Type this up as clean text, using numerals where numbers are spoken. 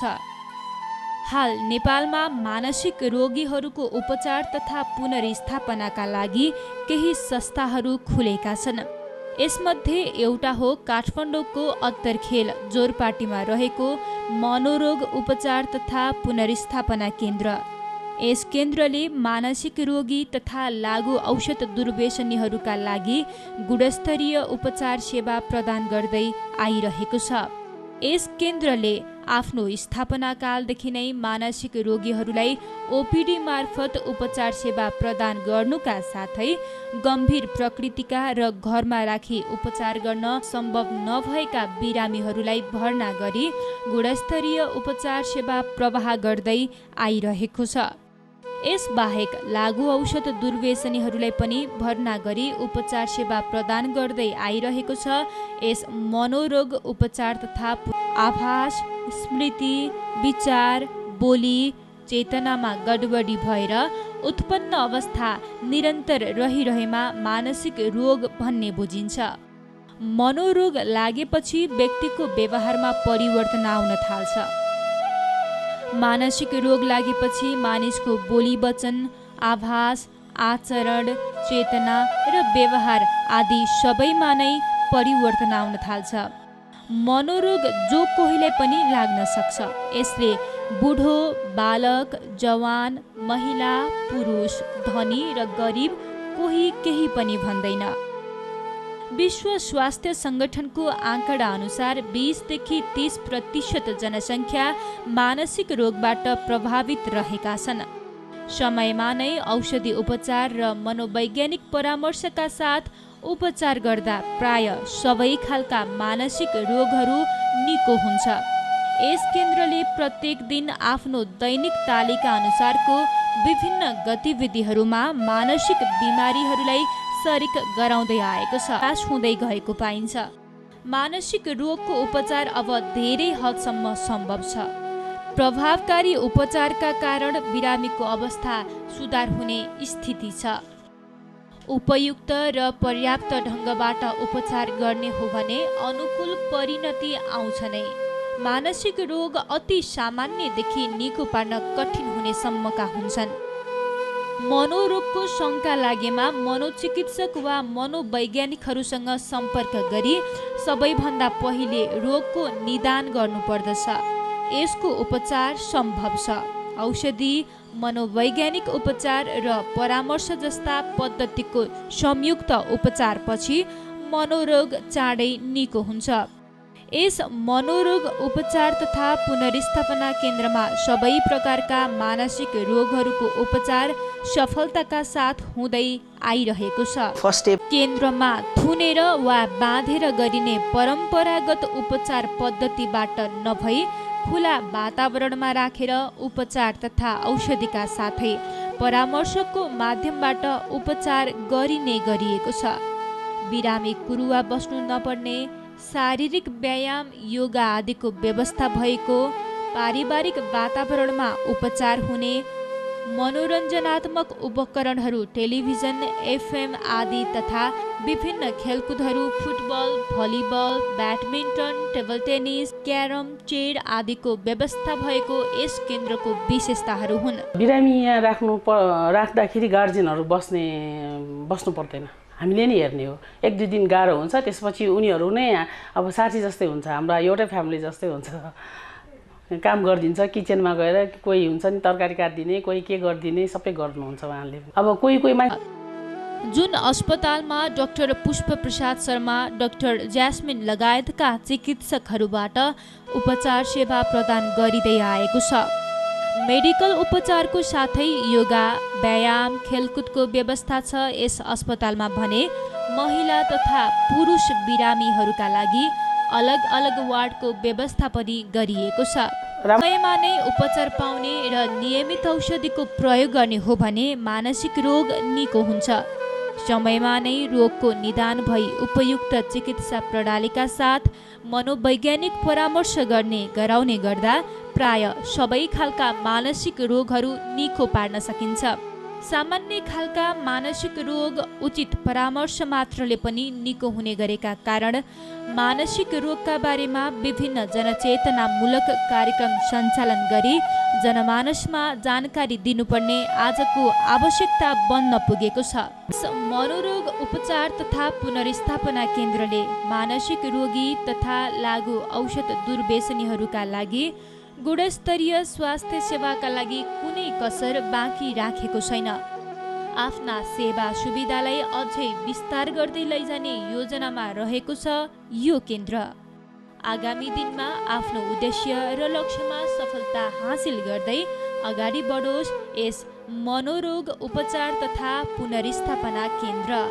छ। हाल नेपालमा मानसिक रोगीहरूको उपचार तथा पुनर्स्थापनाका लागि केही संस्थाहरू खुलेका छन्। यसमध्ये एउटा हो काठमाडौँको अत्तरखेल जोरपाटीमा रहेको मनोरोग उपचार तथा पुनर्स्थापना केन्द्र। यस केन्द्रले मानसिक रोगी तथा लागु औषध दुर्व्यसनीहरूका लागि गुणस्तरीय उपचार सेवा प्रदान गर्दै आइरहेको छ। यस केन्द्रले आफ्नो स्थापनाकालदेखि नै मानसिक रोगीहरूलाई ओपिडी मार्फत उपचार सेवा प्रदान गर्नुका साथै गम्भीर प्रकृतिका र घरमा राखी उपचार गर्न सम्भव नभएका बिरामीहरूलाई भर्ना गरी गुणस्तरीय उपचार सेवा प्रवाह गर्दै आइरहेको छ। यसबाहेक लागु औषध दुर्व्यसनीहरूलाई पनि भर्ना गरी उपचार सेवा प्रदान गर्दै आइरहेको छ। यस मनोरोग उपचार तथा आभास, स्मृति, विचार, बोली, चेतनामा गडबडी भएर उत्पन्न अवस्था निरन्तर रहिरहेमा मानसिक रोग भन्ने बुझिन्छ। मनोरोग लागेपछि व्यक्तिको व्यवहारमा परिवर्तन आउन थाल्छ। मानसिक रोग लागेपछि मानिसको बोली वचन, आभास, आचरण, चेतना र व्यवहार आदि सबैमा नै परिवर्तन आउन थाल्छ। मनोरोग जो कोहीलाई पनि लाग्न सक्छ। यसले बुढो, बालक, जवान, महिला, पुरुष, धनी र गरिब कोही केही पनि भन्दैन। विश्व स्वास्थ्य सङ्गठनको आँकडा अनुसार 20 देखि 30% जनसङ्ख्या मानसिक रोगबाट प्रभावित रहेका छन्। समयमा नै औषधि उपचार र मनोवैज्ञानिक परामर्शका साथ उपचार गर्दा प्राय सबै खालका मानसिक रोगहरू निको हुन्छ। यस केन्द्रले प्रत्येक दिन आफ्नो दैनिक तालिका अनुसारको विभिन्न गतिविधिहरूमा मानसिक बिमारीहरूलाई सरिक गराउँदै आएको छ। विकास हुँदै गएको पाइन्छ। मानसिक रोगको उपचार अब धेरै हदसम्म सम्भव छ। प्रभावकारी उपचारका कारण बिरामीको अवस्था सुधार हुने स्थिति छ। उपयुक्त र पर्याप्त ढङ्गबाट उपचार गर्ने हो भने अनुकूल परिणति आउँछ नै। मानसिक रोग अति सामान्यदेखि निको पार्न कठिन हुने सम्मका हुन्छन्। मनोरोगको शङ्का लागेमा मनोचिकित्सक वा मनोवैज्ञानिकहरूसँग सम्पर्क गरी सबैभन्दा पहिले रोगको निदान गर्नुपर्दछ। यसको उपचार सम्भव छ। औषधि, मनोवैज्ञानिक उपचार र परामर्श जस्ता पद्धतिको संयुक्त उपचारपछि मनोरोग चाँडै निको हुन्छ। यस मनोरोग उपचार तथा पुनर्स्थापना केन्द्रमा सबै प्रकारका मानसिक रोगहरूको उपचार सफलताका साथ हुँदै आइरहेको छ। केन्द्रमा थुनेर वा बाँधेर गरिने परम्परागत उपचार पद्धतिबाट नभई खुला वातावरणमा राखेर उपचार तथा औषधिका साथै परामर्शको माध्यमबाट उपचार गरिने गरिएको छ। बिरामी कुरुवा बस्नु नपर्ने, शारीरिक व्यायाम, योगा आदिको व्यवस्था भएको, पारिवारिक वातावरणमा उपचार हुने, मनोरञ्जनात्मक उपकरणहरू टेलिभिजन, एफएम आदि तथा विभिन्न खेलकुदहरू football, volleyball, badminton, table tennis, carrom, चेड आदिको व्यवस्था भएको यस केन्द्रको विशेषताहरू हुन्। बिरामी यहाँ राख्दाखेरि गार्जियनहरू बस्नु पर्दैन। हामीले नि हेर्ने हो। 1-2 दिन गाह्रो हुन्छ, त्यसपछि उनीहरू नै अब साथी जस्तै हुन्छ, हाम्रा एउटै फ्यामिली जस्तै हुन्छ। काम गरिदिन्छ, किचनमा गएर कोही हुन्छ नि तरकारी काटिदिने, कोही के गरिदिने, सबै गर्नुहुन्छ उहाँले। अब कोही जुन अस्पतालमा डाक्टर पुष्पप्रसाद शर्मा, डाक्टर ज्यास्मिन लगायतका चिकित्सकहरूबाट उपचार सेवा प्रदान गरिँदै आएको छ। मेडिकल उपचारको साथै योगा, व्यायाम, खेलकुदको व्यवस्था छ। यस अस्पतालमा भने महिला तथा पुरुष बिरामीहरूका लागि अलग अलग वार्डको व्यवस्था पनि गरिएको छ। समयमा नै उपचार पाउने र नियमित औषधिको प्रयोग गर्ने हो भने मानसिक रोग निको हुन्छ। समयमा नै रोगको निदान भई उपयुक्त चिकित्सा प्रणालीका साथ मनोवैज्ञानिक परामर्श गराउने गर्दा प्राय सबै खालका मानसिक रोगहरू निको पार्न सकिन्छ। सामान्य खालका मानसिक रोग उचित परामर्श मात्रले पनि निको हुने गरेका कारण मानसिक रोगका बारेमा विभिन्न जनचेतनामूलक कार्यक्रम सञ्चालन गरी जनमानसमा जानकारी दिनुपर्ने आजको आवश्यकता बन्न पुगेको छ। मनोरोग उपचार तथा पुनर्स्थापना केन्द्रले मानसिक रोगी तथा लागु औषध दुर्व्यसनीहरूका लागि गुणस्तरीय स्वास्थ्य सेवाका लागि कुनै कसर बाँकी राखेको छैन। आफ्ना सेवा सुविधालाई अझै विस्तार गर्दै लैजाने योजनामा रहेको छ यो केन्द्र। आगामी दिनमा आफ्नो उद्देश्य र लक्ष्यमा सफलता हासिल गर्दै अगाडि बढोस् यस मनोरोग उपचार तथा पुनर्स्थापना केन्द्र।